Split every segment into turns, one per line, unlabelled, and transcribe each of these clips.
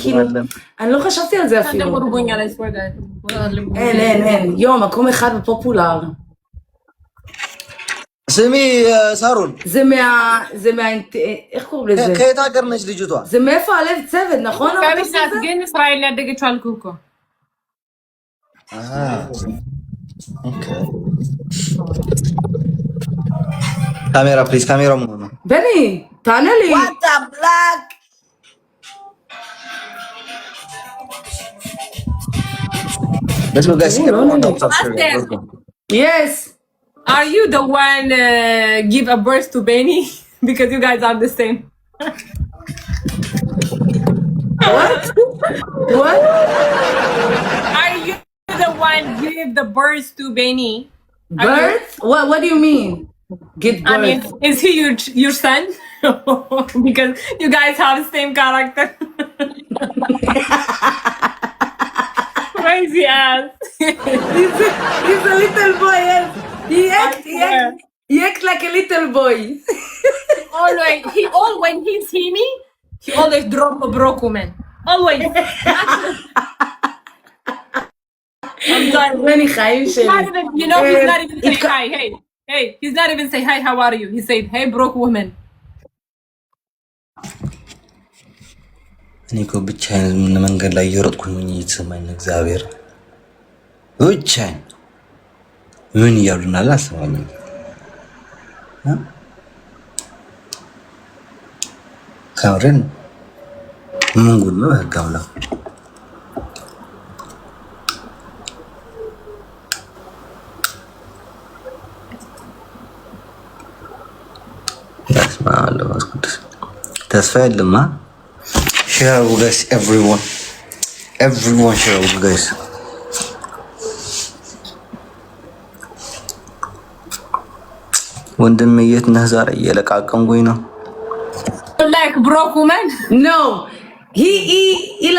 כאילו, אני לא חשבתי על זה אפילו.
ደግሞ ርቦኛል። I swear God.
אין, אין, אין. יואו, מקום אחד ב popular.
ስሚ ሳሮን፣
זה מה, איך קוראים לזה?
ከየት ሀገር ነች ልጅቷ?
זה מאיפה הלב צוות, נכון?
ኢትዮጵያዊት
המטוס
ናት
הזה?
ግን እስራኤል ያደገችው አልኩህ እኮ።
Okay። ካሜራ please፣ ካሜራ ምን ሆነ?
בני, תענה לי.
What the black?
Let's go guys.
לא עונה לי.
አስቴር
Yes.
Are you the one give a birth to Benny? Because you guys are the same.
What? What?
Are you the one give the birth to Benny? Are you,
Birth? What do you mean? Get
I mean,
birth.
is he your son? Because you guys have the same character. Crazy ass.
He's a little boy. Yes. He
I
act, he
swear.
act, he act like a little boy.
Always he all when he see me, he always drop a broke woman. Always. I'm done.
בני חיים
He's
שלי.
not even, he's not even say
התק-
hi. Hey, hey, he's not even say hi. How are you? He said, hey, broke woman.
እኔ እኮ ብቻዬን መንገድ ላይ እየሮጥኩኝ ሆኜ እየተሰማኝ ነው። እግዚአብሔር ብቻዬን ምን እያሉ እንዳለ አልሰማኝም። ከምሬን ነው። ምን ጉድ ነው? ህግ አምላክ። በስመ አብ ወወልድ ወመንፈስ ቅዱስ። ተስፋ የለማ። Share guys, everyone, everyone share guys። ወንድም የት ነህ ዛሬ? እየለቃቀምኩኝ ነው።
Like broke woman.
No. He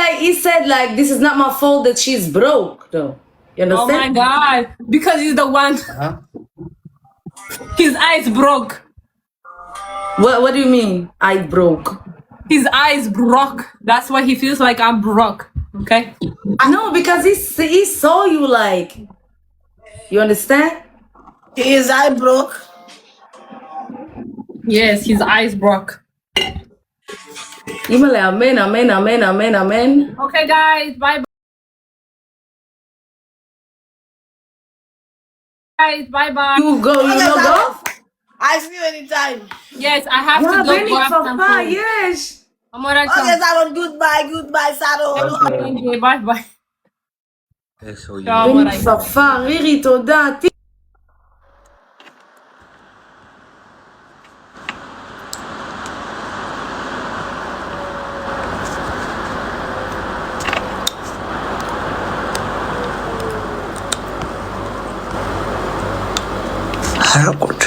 like he said like this is not my fault that she's broke though. You
Oh my
understand?
God. Because he's the one. His eyes broke.
What do you mean I broke?
His eyes broke. That's why he feels like I'm broke. Okay.
No, because he saw you like, you understand?
His eye broke.
Yes, his eyes broke.
אימא'לה, אמן, אמן, אמן, אמן, אמן.
Okay, guys. Bye. Guys, bye bye.
You go, you
Okay,
no go?
Saron. I see you anytime.
Yes, I have to
Yeah,
go
בני,
grab some
כפפה,
food.
יש.
Amora,
Okay,
ciao.
Saron. Goodbye, goodbye, Saron.
Bye bye.
ሰውዬ
Ciao,
בני
Amora.
כפפה, רירי, תודה.
ኧረ ጉድ።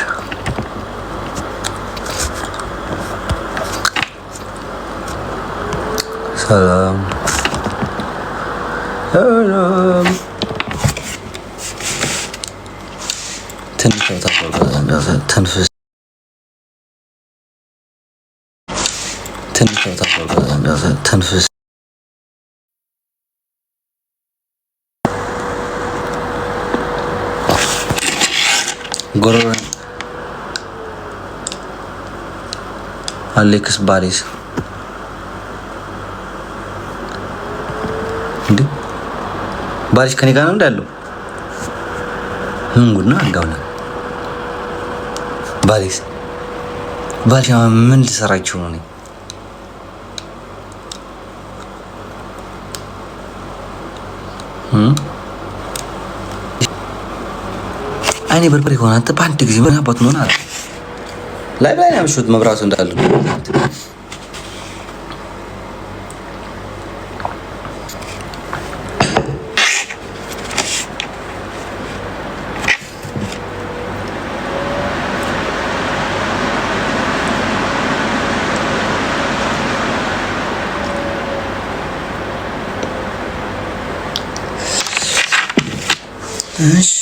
ሰላም ሰላም። ትንሽ ተንፍስ፣ ትንሽ ተንፍስ። ጎሮሮ አሌክስ ባሪስ እንዴ ባሪስ ከኔ ጋር ነው እንዳለው። ምን ጉድ ነው? አጋውና ባሪስ ባሪስ ምን ልሰራችሁ ነው? እኔ አይኔ በርበሬ ከሆነ አንተ በአንድ ጊዜ ምን አባቱ ነው አለ ላይ ላይ ያምሹት መብራቱ እንዳለ። እሺ።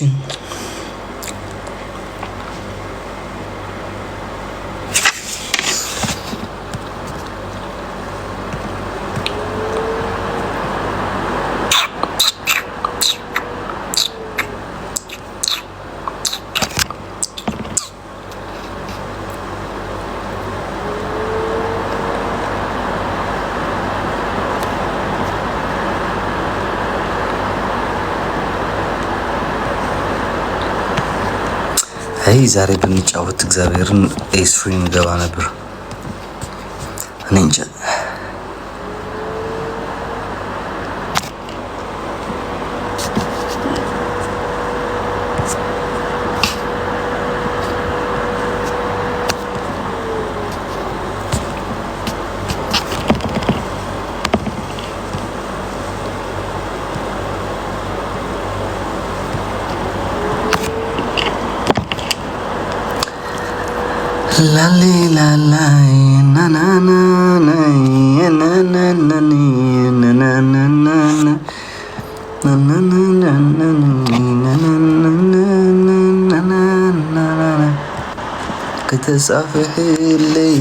አይ ዛሬ ብንጫወት እግዚአብሔርን A3 እንገባ ነበር። እኔ እንጃ። ላሌ ላላይ ናናናና ናናናናናናናናና ናናናናናናናናናናናና ክተጻፍሕለይ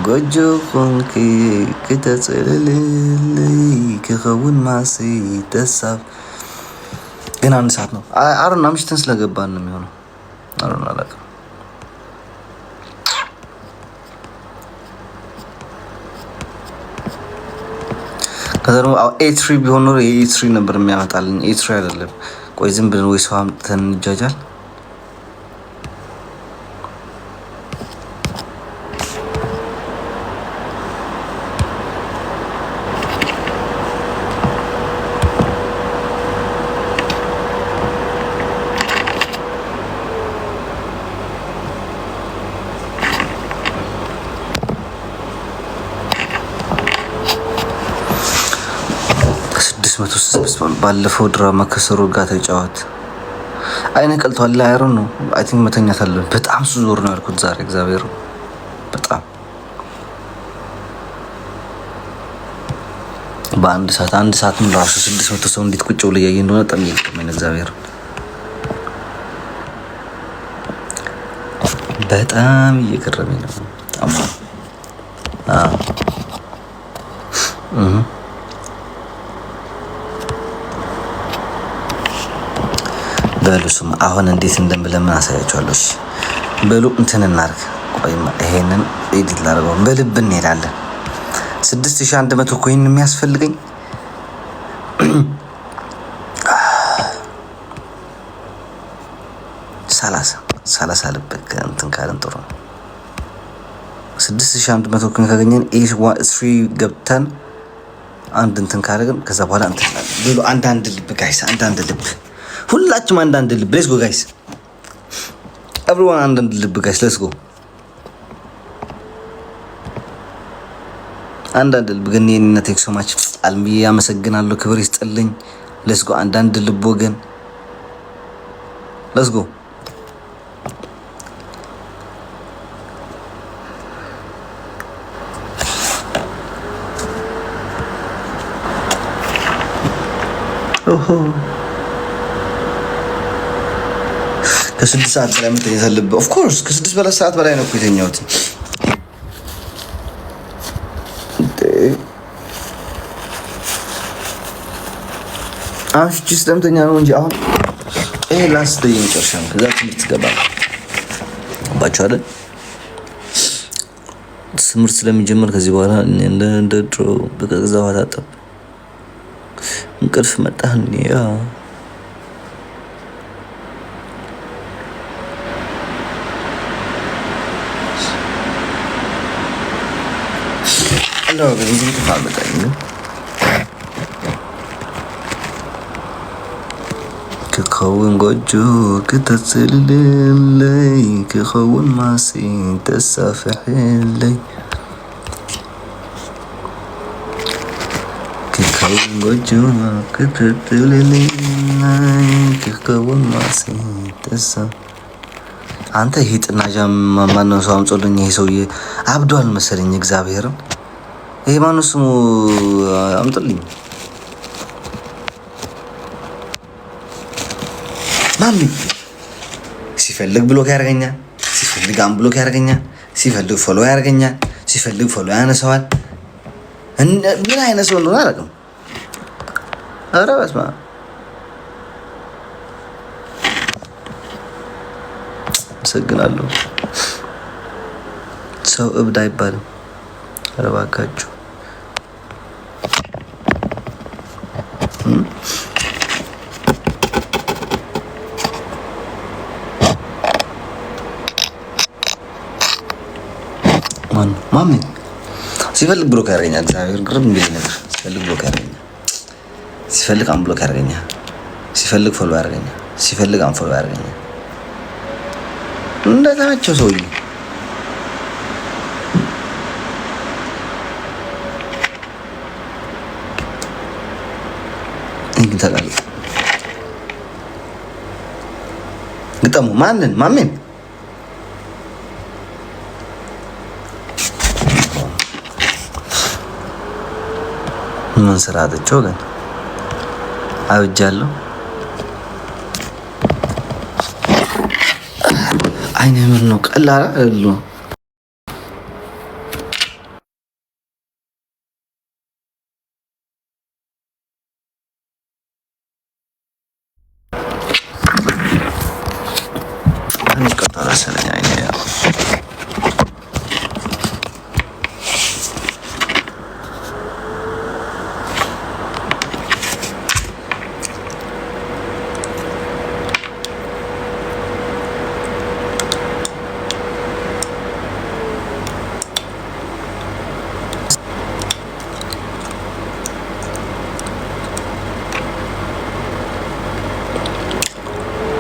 ጎጆ ኮንኪ ክተጽልልለይ ክኸውን ማሲ ተሳፍ ግን አንድ ሰዓት ነው። አሮን አምሽተን ስለገባን ነው የሚሆነው። አሮን አላውቅም። ከዛ ደግሞ A3 ቢሆን ኖሮ የ A3 ነበር የሚያመጣልኝ። A3 አይደለም። ቆይ ዝም ብለን ወይ ሰው አምጥተን እንጃጃል። 606። ባለፈው ድራማ ከሰሩ ጋር ተጫወት። አይነ ቀልቷል። አይሮን ነው። I think መተኛት አለ። በጣም ስዞር ነው ያልኩት ዛሬ እግዚአብሔር በጣም በአንድ ሰዓት አንድ ሰዓትም ራሱ 600 ሰው እንዴት ቁጭ ብሎ እያየ እንደሆነ በጣም እየገረመኝ ነው። እግዚአብሔር በጣም እየገረመኝ ነው። በጣም በሉ ስማ፣ አሁን እንዴት እንደምለምን አሳያችኋለሁ። እሺ በሉ እንትን እናድርግ። ቆይማ ይሄንን edit ላድርገው። በልብ እንሄዳለን። 6100 coin የሚያስፈልገኝ 30 30 ልብ እንትን ካለን ጥሩ ነው። 6100 coin ካገኘን A3 ገብተን አንድ እንትን ካደረግን ከዛ በኋላ እንትን ብሎ አንዳንድ ልብ guys፣ አንዳንድ ልብ ሁላችሁም አንዳንድ ልብ፣ let's go guys፣ everyone አንዳንድ ልብ guys፣ let's go፣ አንዳንድ ልብ ግን የኔነት thanks so much አልምዬ አመሰግናለሁ። ክብር ይስጥልኝ። Let's go፣ አንዳንድ ልብ ወገን፣ let's go። ኦሆ ከ6 ሰዓት በላይ መተኛት አለብህ። Of course ከ6 በላይ ሰዓት በላይ ነው እኮ የተኛሁት። አምሽቼ ስለምተኛ ነው እንጂ አሁን ይሄ last day የመጨረሻ ነው። ከዛ ትምህርት ትገባለህ። ገባችሁ አይደል? ትምህርት ስለሚጀምር ከዚህ በኋላ እንደ ድሮ በቀዝቃዛ ውሃ ታጠብ። እንቅልፍ መጣህ እንዴ? አለው ግን እንቅልፍ አልመጣኝም። ክኸውን ጎጆ ክተፅልለይ ክኸውን ማሲ ተሳፍሕለይ ክኸውን ጎጆ ክተፅልለይ ክኸውን ማሲ ተሳ አንተ ይሄ ጥናጃ ማነው ሰው አምጾልኝ? ይሄ ሰውዬ አብዷል መሰለኝ። እግዚአብሔርን ይሄ ማነው ስሙ? አምጥልኝ ማሚ። ሲፈልግ block ያደርገኛል፣ ሲፈልግ unblock ያደርገኛል፣ ሲፈልግ follow ያደርገኛል፣ ሲፈልግ follow ያነሰዋል። ምን አይነት ሰው እንደሆነ አላውቅም። ኧረ በስመ አብ፣ አመሰግናለሁ። ሰው እብድ አይባልም። ኧረ እባካችሁ። ማን ነው ማሜ? ሲፈልግ block ያደርገኛል። እግዚአብሔር ግርም የሚለኝ ነገር ሲፈልግ block ያደርገኛል፣ ሲፈልግ unblock ያደርገኛል፣ ሲፈልግ follow ያደርገኛል፣ ሲፈልግ unfollow ያደርገኛል። እንደተመቸው ሰውዬ። እኔ ግን ታውቃለህ፣ ግጠሙ ማንን? ማሜን። ምን ስራ አጥቼ ወገን አብጃለሁ። አይነ ምን ነው ቀላል አይደለም። ትንሽ ቀርቷል መሰለኝ አይኔ ያው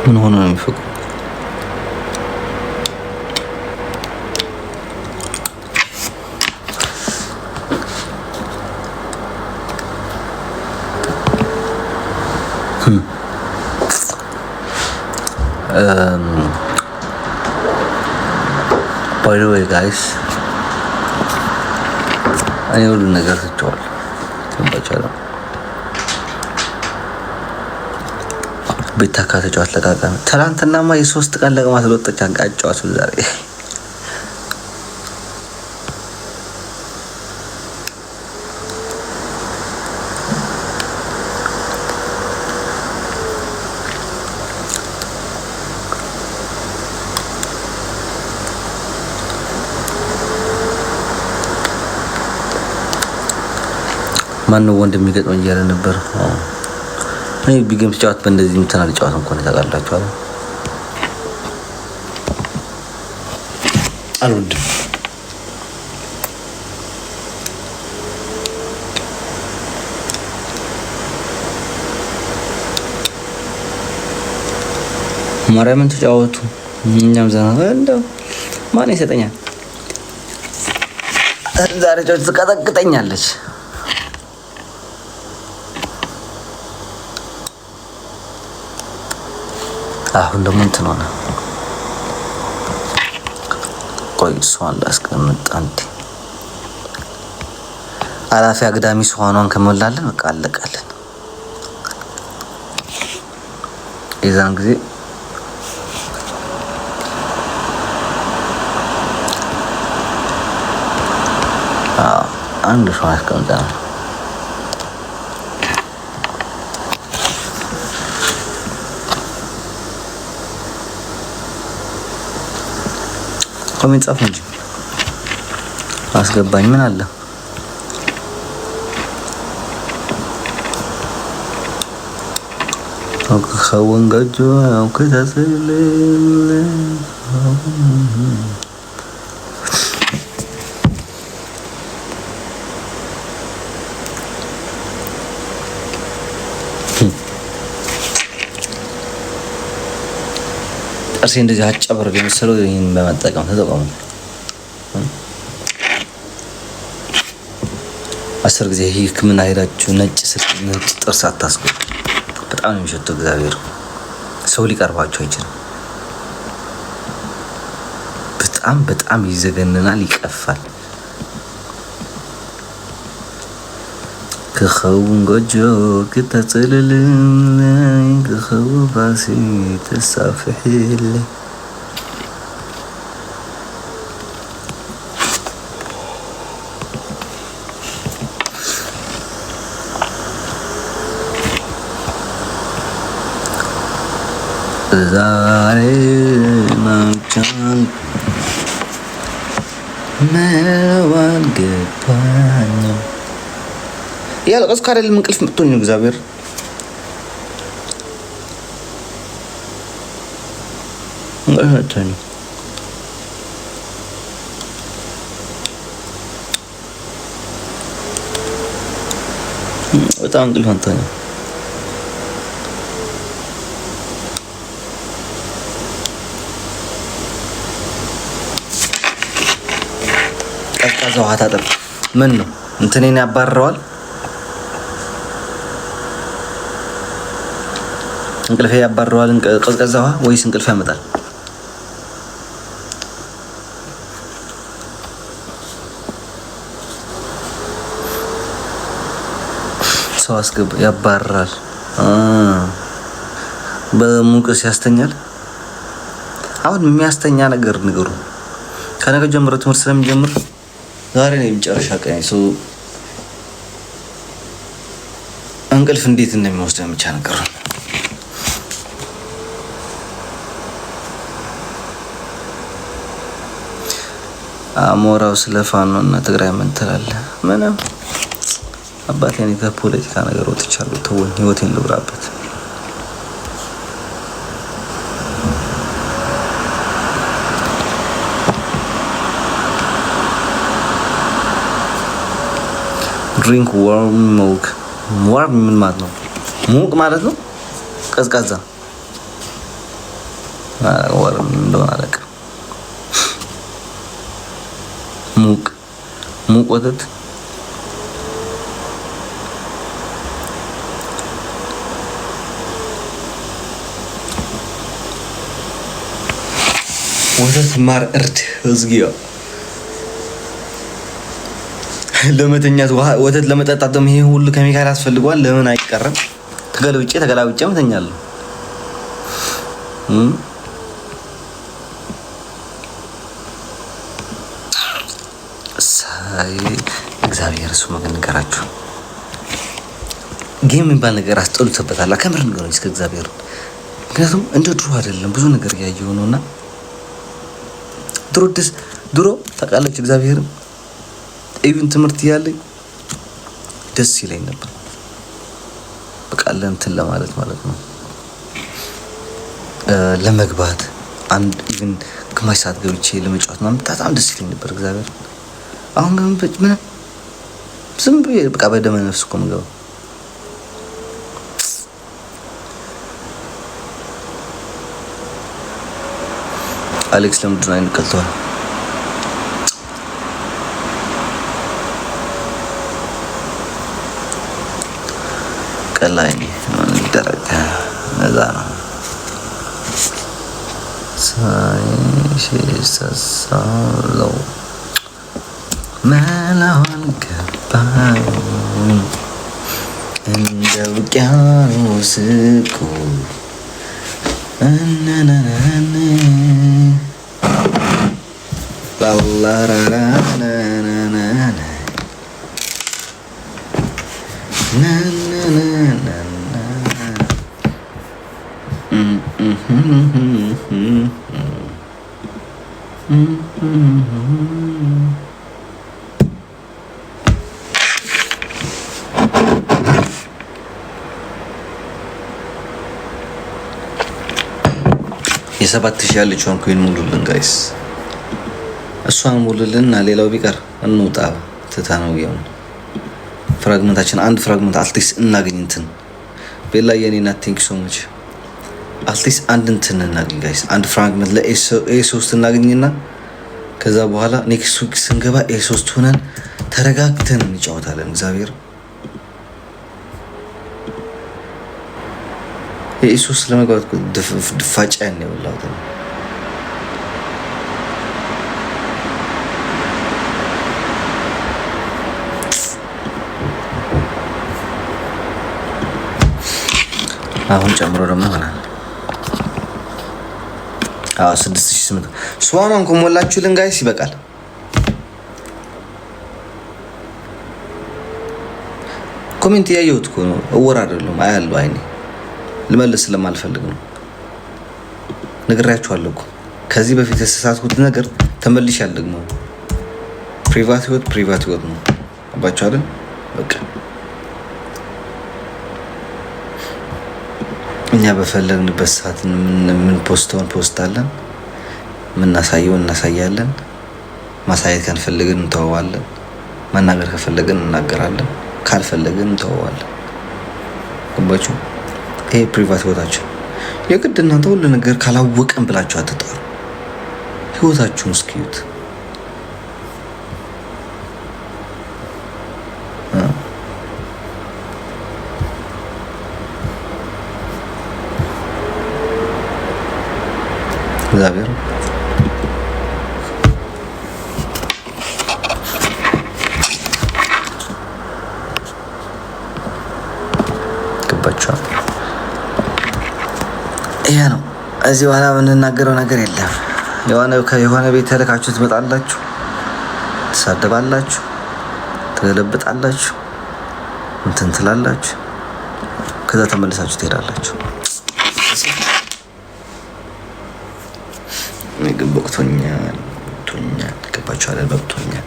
ምን ሆኖ ነው የሚፈቁ? By the way guys፣ እኔ ሁሉን ነገር ትቼዋለሁ። ገባችሁ? ቤታ ከተጫዋት ለቃቀመ። ትናንትናማ የ3 ቀን ለቅማ ስለወጣች አጫዋቱ ዛሬ። ማነው ወንድ የሚገጥመኝ እያለ ነበር። እኔ big game ስጫወት በእንደዚህ እንትን አልጫወትም እኮ ነው፣ ታውቃላችሁ አይደል? አልወድም። ማርያምን ተጫወቱ፣ እኛም ዘና እንደው ማን ይሰጠኛል? ዛሬ ጫወት ትቀጠቅጠኛለች። አሁን ደግሞ እንትን ሆነ። ቆይ እሷን ላስቀምጥ። አንዴ አላፊ አግዳሚ ስዋኗን ከሞላለን በቃ አለቀልን። የዛን ጊዜ አንድ ሰው አስቀምጠናል። Comment ጻፍ እንጂ አስገባኝ። ምን አለ? ክኸውን ገጆ ክተስል። ጥርሴ እንደዚህ አጨበርግ የመሰለው ይህን በመጠቀም ተጠቀሙ። 10 ጊዜ ሕክምና ሄዳችሁ ነጭ ስልክ ነጭ ጥርስ አታስገቡ። በጣም ነው የሚሸተው። እግዚአብሔር ሰው ሊቀርባችሁ አይችልም። በጣም በጣም ይዘገንናል፣ ይቀፋል። ክኸውን ጎጆ ክተፅልልለይ ክኸውን ባሲ ተሳፍሕለይ። ዛሬ ማምቻን መዋል ገባኝ። እያለቀስኩ አይደለም፣ እንቅልፍ መጥቶኝ ነው። እግዚአብሔር እንቅልፍ መጥቶኝ ነው። በጣም እንቅልፍ አንተኛ። ቀዝቃዛ ውሃ ታጠብ። ምን ነው እንትኔን ያባርረዋል። እንቅልፌ ያባርረዋል። ቀዝቃዛ ውሃ ወይስ እንቅልፍ ያመጣል? ሰው አስገባ ያባርራል። በሙቅስ ያስተኛል። አሁን የሚያስተኛ ነገር ንገሩ። ከነገ ጀምሮ ትምህርት ስለሚጀምር ዛሬ ነው የመጨረሻ ቀን። ሰው እንቅልፍ እንዴት እንደሚወስደው ብቻ ነገር ነው። አሞራው ስለ ፋኖ እና ትግራይ ምን ትላለህ? ምንም አባቴ፣ እኔ ከፖለቲካ ነገር ወጥቻለሁ። ተወኝ፣ ህይወቴን ልብራበት። Drink warm milk። Warm ምን ማለት ነው? ሙቅ ማለት ነው። ቀዝቃዛ warm እንደሆነ አላውቅም። ሙቅ ሙቅ ወተት ወተት፣ ማር፣ እርድ እዝጊያ ለመተኛት ወተት ለመጠጣት ደግሞ ይሄ ሁሉ ኬሚካል ያስፈልገዋል። ለምን አይቀርም? ተገልብጬ ተገላብጬ እተኛለሁ። ሳይ እግዚአብሔር እሱ መገን ንገራችሁ game የሚባል ነገር አስጠልቶበታል። ከምር ንገሩኝ እስከ እግዚአብሔር። ምክንያቱም እንደ ድሮ አይደለም፣ ብዙ ነገር እያየሁ ነው። እና ድሮ ደስ ድሮ ታውቃለች እግዚአብሔር even ትምህርት እያለኝ ደስ ይለኝ ነበር። በቃ ለእንትን ለማለት ማለት ነው ለመግባት አንድ even ግማሽ ሰዓት ገብቼ ለመጫወት ምናምን በጣም ደስ ይለኝ ነበር እግዚአብሔር። አሁን ግን ምንም ዝም ብዬ በቃ በደመ ነፍስ እኮ የምገባው። አሌክስ ለምንድን ነው አይኑ ቀልተዋል? ቀላይ ምን ይደረግ፣ እዛ ነው ሳይሰሳለው መላውን ገባኝ እንደ ውቅያኖስ እኮ እነነነነ ላላራራናናና ናናናናና የ7,000 ያለችውን coin ሙሉልን guys፣ እሷን ሙሉልን እና ሌላው ቢቀር እንውጣ። ትታ ነው ይሁን fragment ኣችን አንድ fragment at least እናገኝ። እንትን ቤላ የኔ ናት። Thank so much። At least አንድ እንትን እናገኝ guys፣ አንድ fragment ለ A3 እናገኝና ከዛ በኋላ next week ስንገባ A3 ሆነን ተረጋግተን እንጫወታለን። እግዚአብሔር A3 ለመግባት ድፋጫ ያን የበላሁት ነው። አሁን ጨምሮ ደግሞ ይሆናል። አዎ 6800 swan ኗን ከሞላችሁልን guys ይበቃል። Comment እያየሁት እኮ ነው። እወር አይደለም አያለሁ። አይኔ ልመልስ ስለማልፈልግ ነው። ነግሬያችኋለሁ እኮ ከዚህ በፊት የተሳሳትኩት ነገር ተመልሼ አልደግመውም። Private ህይወት private ህይወት ነው። አባችሁ አይደል? በቃ እኛ በፈለግንበት ሰዓት የምን post ተውን post አለን፣ የምናሳየውን እናሳያለን። ማሳየት ከንፈልግን እንተወዋለን። መናገር ከፈለግን እናገራለን። ካልፈለግን እንተወዋለን። ገባችሁ? ይሄ private ህይወታችን የግድ እናንተ ሁሉ ነገር ካላወቀን ብላችሁ አትጣሩ። ህይወታችሁን እስኪዩት። እግዚአብሔር ገባችኋል? ይሄ ነው። እዚህ በኋላ የምንናገረው ነገር የለም። የሆነ ቤት ተልካችሁ ትመጣላችሁ፣ ትሳደባላችሁ፣ ትገለብጣላችሁ፣ እንትን ትላላችሁ፣ ከዛ ተመልሳችሁ ትሄዳላችሁ። ምግብ በቅቶኛል፣ በቅቶኛል፣ ገባችኋል? በቅቶኛል።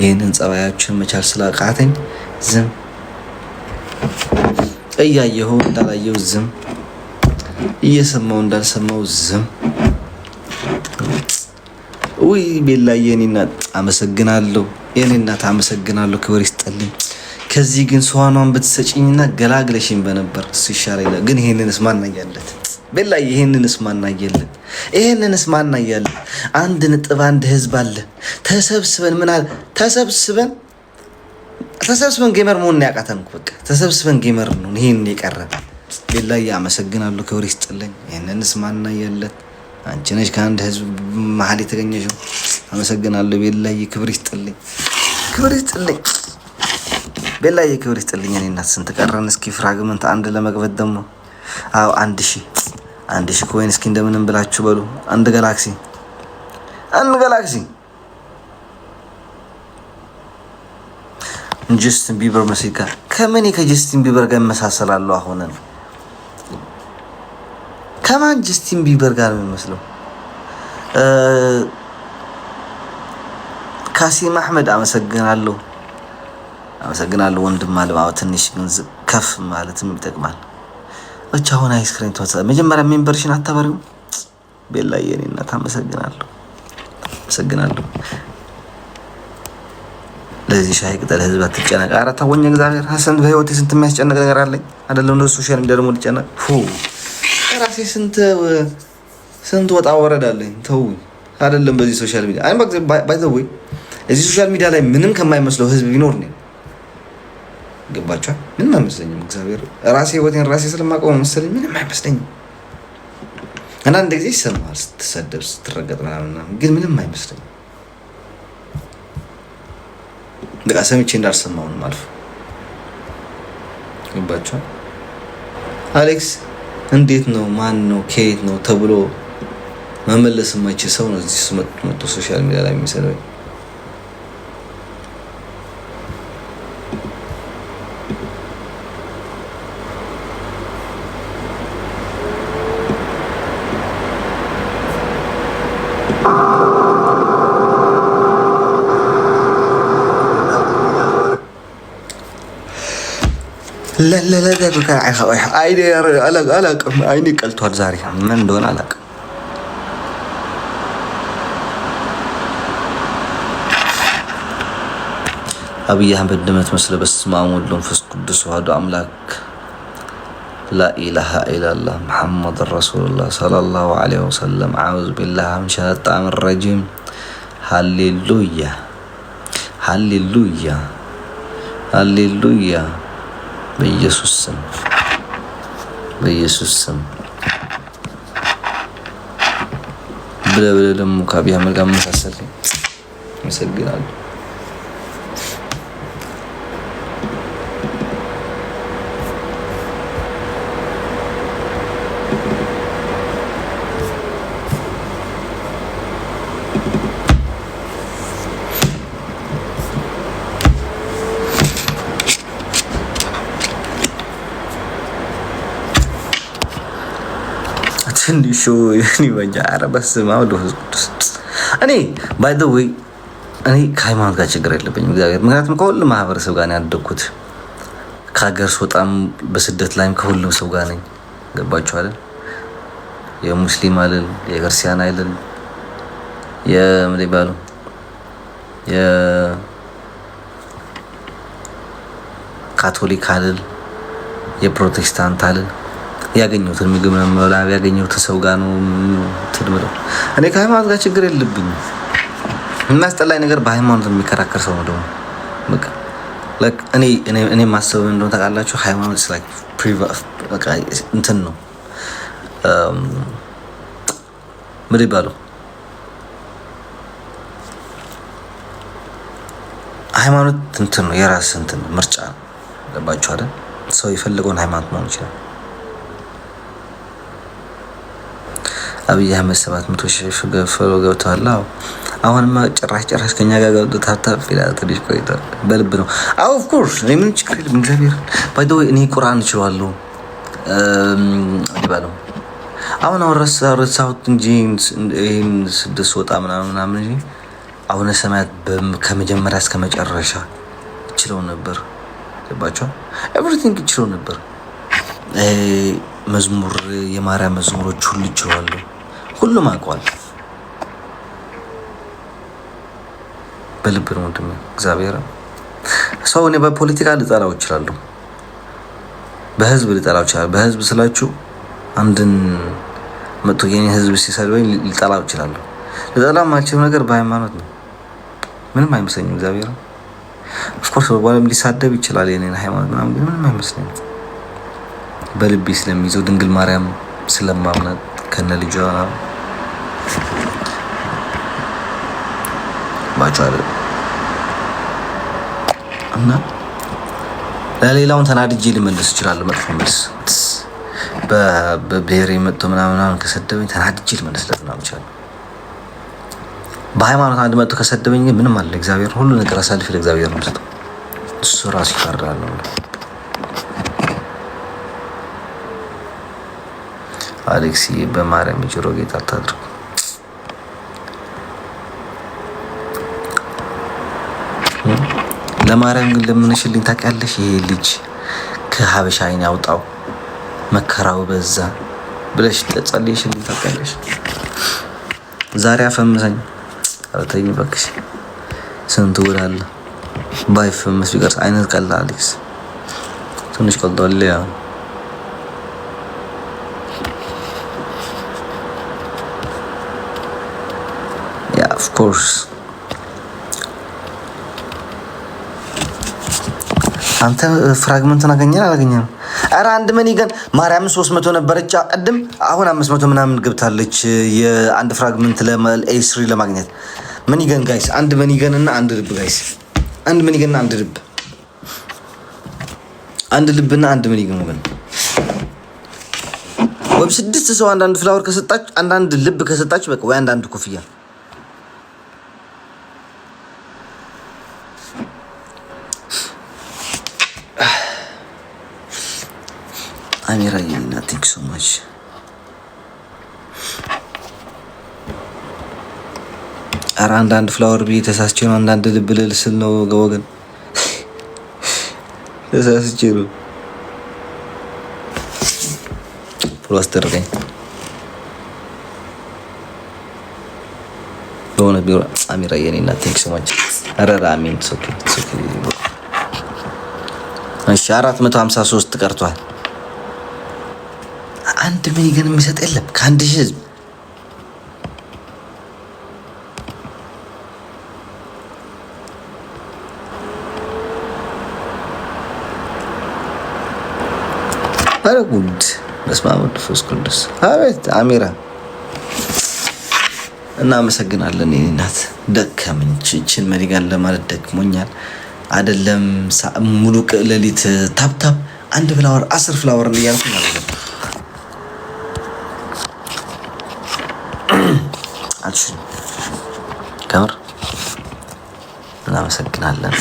ይህንን ጸባያችሁን መቻል ስላቃተኝ ዝም እያየሁ እንዳላየው ዝም፣ እየሰማው እንዳልሰማው ዝም። ውይ ቤላ የኔ እናት አመሰግናለሁ፣ የኔ እናት አመሰግናለሁ፣ ክብር ይስጠልኝ። ከዚህ ግን ሰዋኗን ብትሰጭኝና ገላግለሽኝ በነበር እሱ ይሻለኝ። ግን ይሄንንስ ማናያለት ቤላ፣ ይሄንንስ ማናየለት፣ ይሄንንስ ማናያለት። 1.1 ህዝብ አለ። ተሰብስበን ምን አለ ተሰብስበን ተሰብስበን gamer መሆን ያቃተን እኮ በቃ ተሰብስበን gamer ነው ይሄን የቀረ። ቤላዬ አመሰግናለሁ፣ ክብር ይስጥልኝ። ይሄንንስ ማናየለት። አንቺ ነሽ ከአንድ ህዝብ መሀል የተገኘሽው። አመሰግናለሁ ቤላዬ፣ ክብር ይስጥልኝ፣ ክብር ይስጥልኝ ቤላዬ፣ ክብር ይስጥልኝ። እኔ እናት ስንት ቀረን? እስኪ fragment አንድ ለመግበት ደግሞ አዎ 1000 1000 coin እስኪ እንደምንም ብላችሁ በሉ። አንድ ጋላክሲ አንድ ጋላክሲ ጀስቲን ቢበር መሲካ ከምን ከጀስቲን ቢበር ጋር እመሳሰላለሁ? አሁን ከማን ጀስቲን ቢበር ጋር ነው የሚመስለው? ካሲም አህመድ አመሰግናለሁ፣ አመሰግናለሁ ወንድም አለም። አዎ ትንሽ ግን ከፍ ማለትም ይጠቅማል። ብቻ አሁን አይስክሬም ተወሰደ። መጀመሪያ member ሽን አታበሪውም? ቤላ የኔ እናት አመሰግናለሁ፣ አመሰግናለሁ። ለዚህ ሻይ ቅጠል ህዝብ አትጨነቅ። ኧረ ተወኝ እግዚአብሔር ሀሰን በህይወቴ ስንት የሚያስጨንቅ ነገር አለኝ። አይደለም ነው social media ደግሞ ልጨነቅ። ራሴ ስንት ስንት ወጣ ወረዳለኝ። ተውኝ። አይደለም በዚህ social media አይ by the way እዚህ social media ላይ ምንም ከማይመስለው ህዝብ ቢኖር ነው። ገባችኋል? ምንም አይመስለኝም። እግዚአብሔር ራሴ ህይወቴን ራሴ ስለማውቀው መሰለኝ ምንም አይመስለኝም። አንዳንድ ጊዜ ይሰማል ስትሰደብ ስትረገጥ ምናምን፣ ግን ምንም አይመስለኝም። በቃ ሰምቼ እንዳልሰማው ነው የማልፈው። ገባችኋል? አሌክስ እንዴት ነው ማን ነው ከየት ነው ተብሎ መመለስ የማይችል ሰው ነው እዚህ መጥቶ social media ላይ የሚሰድበኝ። አላውቅም። አይኔ ቀልቷል ዛሬ ምን እንደሆነ አላውቅም። አብይ አህመድ ድመት መስለ። በስመ አብ ወወልድ ወመንፈስ ቅዱስ አሐዱ አምላክ ላኢላሃ ኢለላህ ሙሐመድ ረሱሉላህ ሰለላሁ ዐለይሂ ወሰለም። አዑዙ ቢላህ ሚነ ሸይጣን ረጂም። ሃሌሉያ ሃሌሉያ ሃሌሉያ። በኢየሱስ ስም በኢየሱስ ስም ብለህ ብለህ ደግሞ ከአብይ አህመድ ጋር መመሳሰል። አመሰግናለሁ። ትንሹ ይበጃ። ኧረ በስመ አብ ወመንፈስ ቅዱስ። እኔ by the way እኔ ከሃይማኖት ጋር ችግር የለብኝም እግዚአብሔር። ምክንያቱም ከሁሉም ማህበረሰብ ጋር ነው ያደግኩት። ከሀገር ስወጣም በስደት ላይም ከሁሉም ሰው ጋር ነኝ። ገባችሁ አይደል? የሙስሊም አይደል፣ የክርስቲያን አይደል፣ የምን ይባሉ የካቶሊክ አልል፣ የፕሮቴስታንት አልል። ያገኘሁትን ምግብ ነው የምበላው። ያገኘሁትን ሰው ጋር ነው እንትን የምለው። እኔ ከሃይማኖት ጋር ችግር የለብኝም። የሚያስጠላኝ ነገር በሃይማኖት የሚከራከር ሰው ነው። ደግሞ በቃ like እኔ የማስበው እንደሆነ ታውቃላችሁ፣ ሃይማኖት is like በቃ እንትን ነው፣ ምን ይባለው፣ ሃይማኖት እንትን ነው፣ የራስ እንትን ነው፣ ምርጫ ነው። ገባችሁ አይደል? ሰው የፈለገውን ሃይማኖት መሆን ይችላል። አብይ አህመድ 700,000 follow ገብተዋል። አዎ አሁንማ ጭራሽ ጭራሽ ከኛ ጋር ገብቶ tap tap ይላል። ትንሽ ቆይቷል። በልብ ነው። አዎ of course እኔ ምንም ችግር የለም። እግዚአብሔር by the way እኔ ቁርአን እችላለሁ ይባለው አሁን ረሳሁት እንጂ ይሄን ስድስት ወጣ ምናምን ምናምን እንጂ አቡነ ሰማያት ከመጀመሪያ እስከ መጨረሻ እችለው ነበር። ገባችኋል? Everything እችለው ነበር። መዝሙር፣ የማርያም መዝሙሮች ሁሉ እችላለሁ። ሁሉም አውቀዋል። በልብ ነው ወንድሜ። እግዚአብሔር ሰው እኔ በፖለቲካ ልጠላው እችላለሁ፣ በህዝብ ልጠላው እችላለሁ። በህዝብ ስላችሁ አንድን መጥቶ የኔ ህዝብ ሲሰድበኝ ልጠላው እችላለሁ። ልጠላው የማልችለው ነገር በሃይማኖት ነው። ምንም አይመስለኝም። እግዚአብሔር of course በኋላም ሊሳደብ ይችላል የኔን ሃይማኖት ምናምን፣ ግን ምንም አይመስለኝም። በልቤ ስለሚይዘው ድንግል ማርያም ስለማምናት ከነ ልጇ ባቸው አይደል እና ለሌላውን ተናድጄ ልመልስ እችላለሁ። መጥፎ መልስ በብሔሬ መጥቶ ምናምን ምናምን ከሰደበኝ ተናድጄ ልመልስለት ምናምን እችላለሁ። በሃይማኖት አንድ መጥቶ ከሰደበኝ ግን ምንም አለ እግዚአብሔር ሁሉ ነገር አሳልፌ ለእግዚአብሔር ነው የምሰጠው። እሱ ራሱ ይፈርዳል ነው። አሌክስ በማርያም የጆሮ ጌጥ አታድርጉ። ለማርያም ግን ለምንሽልኝ ታውቂያለሽ? ይሄ ልጅ ከሀበሻ አይን ያውጣው መከራው በዛ ብለሽ ጸልይሽልኝ ታውቂያለሽ? ዛሬ አፈምሰኝ። ኧረ ተይኝ እባክሽ። ስንት ውል አለ ባይፈመስ ቢቀርስ አይነት ቀላ አሌክስ ትንሽ ቀልጧል። ያ yeah of course አንተ fragment ኡን አገኘን አላገኘንም? ኧረ አንድ money gun ማርያምን 300 ነበረች ቅድም፣ አሁን 500 ምናምን ገብታለች። የአንድ fragment A3 ለማግኘት money gun guys፣ አንድ money gun እና አንድ ልብ guys፣ አንድ money gun እና አንድ ልብ፣ አንድ ልብና አንድ money gun ወገን። ወይም ስድስት ሰው አንዳንድ flower ከሰጣች፣ አንዳንድ ልብ ከሰጣች በቃ፣ ወይ አንዳንድ ኮፍያ። አሚራ የኔና thank so much። ኧረ አንዳንድ flower ብዬ ተሳስቼ ነው። አንዳንድ ልብ ልል ስል ነው ወገን፣ ተሳስቼ ነው። Follow አስደረገኝ በእውነት ቢሮ። አሚራ የኔና thank so much። ኧረ አሚን okay okay። እሺ 453 ቀርቷል። አንድ money gun የሚሰጥ የለም ከ1,000 ህዝብ። ኧረ ጉድ! በስመ አብ ወወልድ ወመንፈስ ቅዱስ። አቤት አሚራ እናመሰግናለን። የእኔ እናት ደከመኝ። ይህችን money gun ለማለት ደክሞኛል። አይደለም ሙሉ ሌሊት tap tap አንድ flower 10 flower እያልኩ ማለት ነው። አልችልም። ከምር እናመሰግናለን።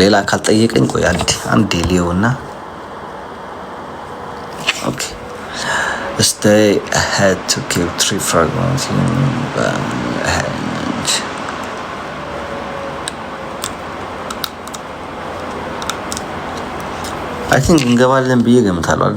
ሌላ ካልጠየቀኝ ቆይ አንዴ አንዴ ሊየውና okay stay ahead to kill three fragments in hand. I think እንገባለን ብዬ ገምታለሁ።